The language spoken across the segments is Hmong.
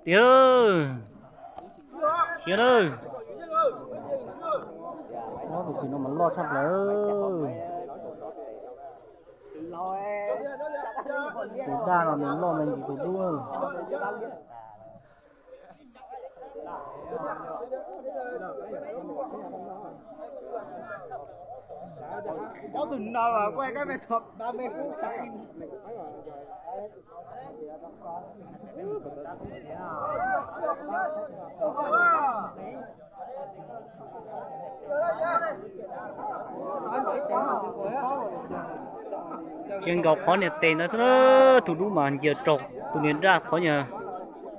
Tiag, siab lawm. Ob tug twm no mas loj tshaj plaws. Tus daj no nws loj me ntsis tus dub. Ob tug no mas kuj hay kab me txog ba me kub tag. Tsis nkaus qhov niag tes ntawd xwb, tus dub mas nce raug tus niag daj qhov niag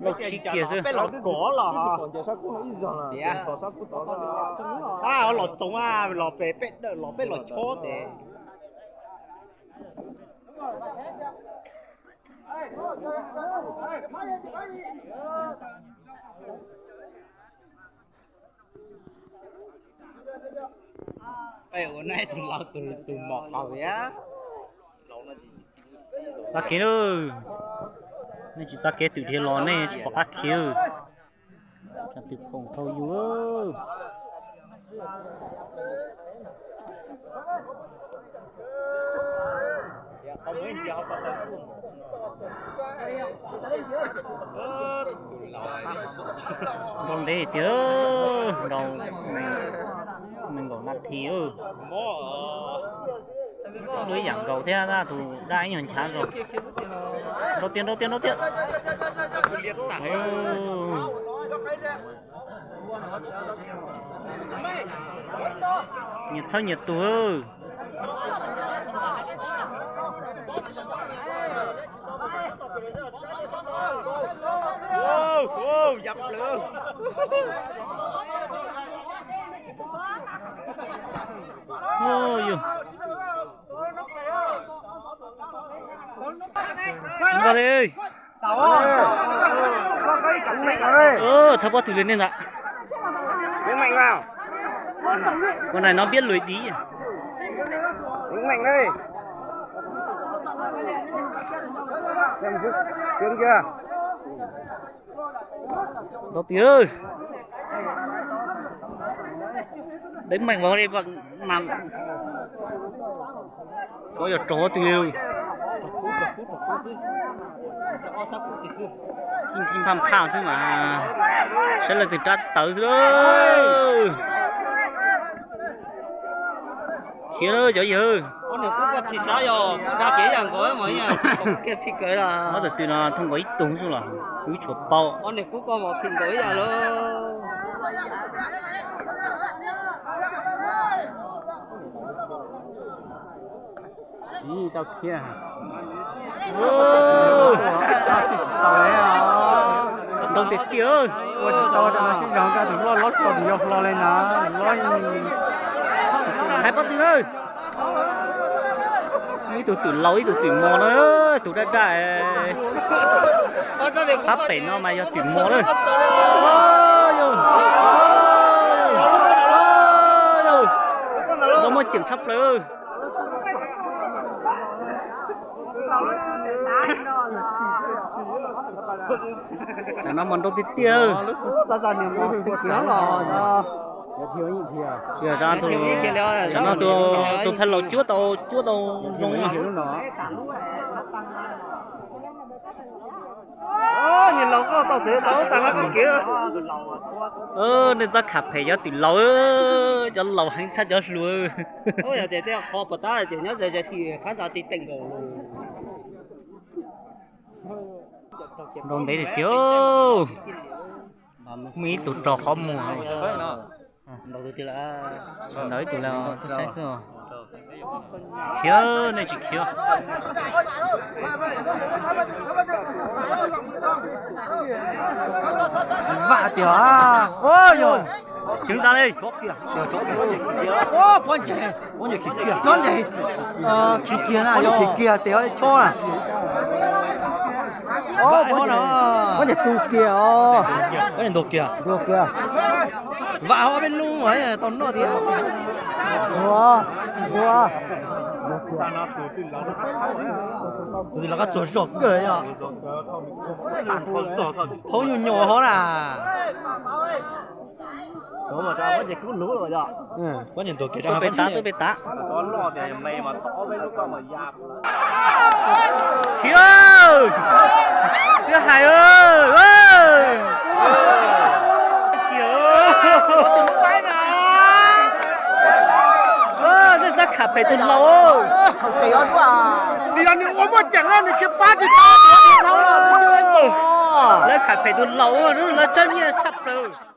lauj tshib kiag xwb. Peb los kov los, los txoov, los peb los chob tes. Ua no tus laus tus mos qaus thiab. Txav kev lawm. Nej tsis txav kev twm dhia los nej tsis pom qab khiav. Tsam twm phoom thau yus. Nrau ntev tiag, nrau nees nkaum nas this. Lub ib yam nkaus thiab, tus daj ib nyuag nchav zog. Nrau tiag, nrau tiag, nrau tiag. Nyias txhawb nyias tus. Nqa li. Thawb pob tw li nej ntag. Con này nó biết lùi đi. Nrau tiag. Đánh mạnh vào đi, mà có yog rov twg li. Phim phim pham pham xwb mas, saib leej twg rab tawv xwb. Khiav lawm cov yawg. Ob tug twm no thooj nkaus ib tug xwb los kuv tshuav paub. Tsis tau khiav. Ntau tiag tiag. Ua tsis tau rau no sib zog, tus loj loj tsis tau tus yau hlo li na. Hais pob tw na. Ib tug twm laus ib tug twm mos na, tus daj daj. Pab pem no mas yog twm mos na. Nrau muaj ceem tshaj plaws. Tam no mas nrau tiag tiag. Tam no tus phaj laus cuab tau, cuab tau zoo. Nej txhob kham phem cov twm laus, cov laus heev tshaj cov hluas. Nrau ntev tiag tiag. Muaj ib tug rau qhov muag. Ntawd ib tug, saib xwb. Khiav, nej tsis khiav. Vam tiag. Ua yog, cheem xa li. Pob ntseg, pob ntseg, khiav kiag na, pob ntseg khiav kiag tes chob na. Pob ntseg tu kiag os. Pob ntseg ntuag kiag, ntuag kiag. Vam ho peb lub mas tau noj tiag. Tus twg los koj txuag zog kawg yog. Thaub nyuag nyuag hov na. Pob niag ntuag kev rau peb tav, peb tav. Khiav, twb hais, nej tab kham phem tus laus. Nws yog nws ua muaj ceem na, nws khiav pab tsis tau. Lawv kham phem tus laus, lawv tsob nyiaj tshaj plaws.